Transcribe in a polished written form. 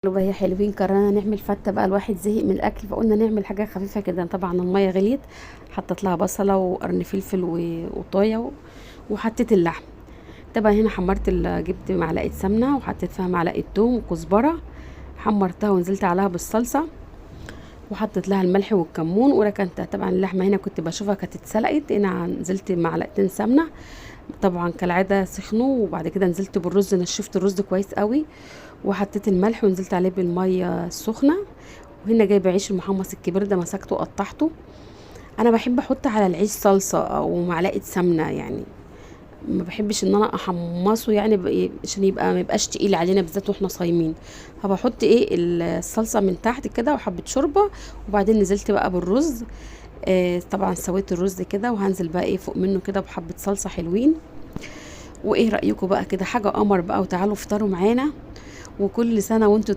بقى يا حلوين، قررنا نعمل فته بقى، الواحد زهق من الاكل فقلنا نعمل حاجة خفيفة كده. طبعا المية غليت، حطيت لها بصله وقرن فلفل وطايه وحطيت اللحم. طبعا هنا حمرت جبت معلقه سمنه وحطيت فيها معلقه توم وكزبره، حمرتها ونزلت عليها بالصلصه وحطيت لها الملح والكمون وركنتها. طبعا اللحمة هنا كنت بشوفها كانت اتسلقت، هنا نزلت معلقتين سمنه طبعا كالعادة سخنوا، وبعد كده نزلت بالرز، نشفت الرز كويس قوي وحطيت الملح ونزلت عليه بالمية السخنة. وهنا جايبه عيش المحمص الكبير ده، مسكته وقطعته. انا بحب احط على العيش صلصه او معلقه سمنه، يعني ما بحبش ان انا احمصه يعني عشان يبقى ما يبقاش تقيل علينا بالذات واحنا صايمين. فبحط ايه الصلصه من تحت كده وحبه شوربة، وبعدين نزلت بقى بالرز. طبعا سويت الرز كده وهنزل بقى ايه فوق منه كده بحبه صلصه حلوين. وايه رايكم بقى كده؟ حاجة قمر بقى، وتعالوا افطروا معانا، وكل سنة وانتم طيبين.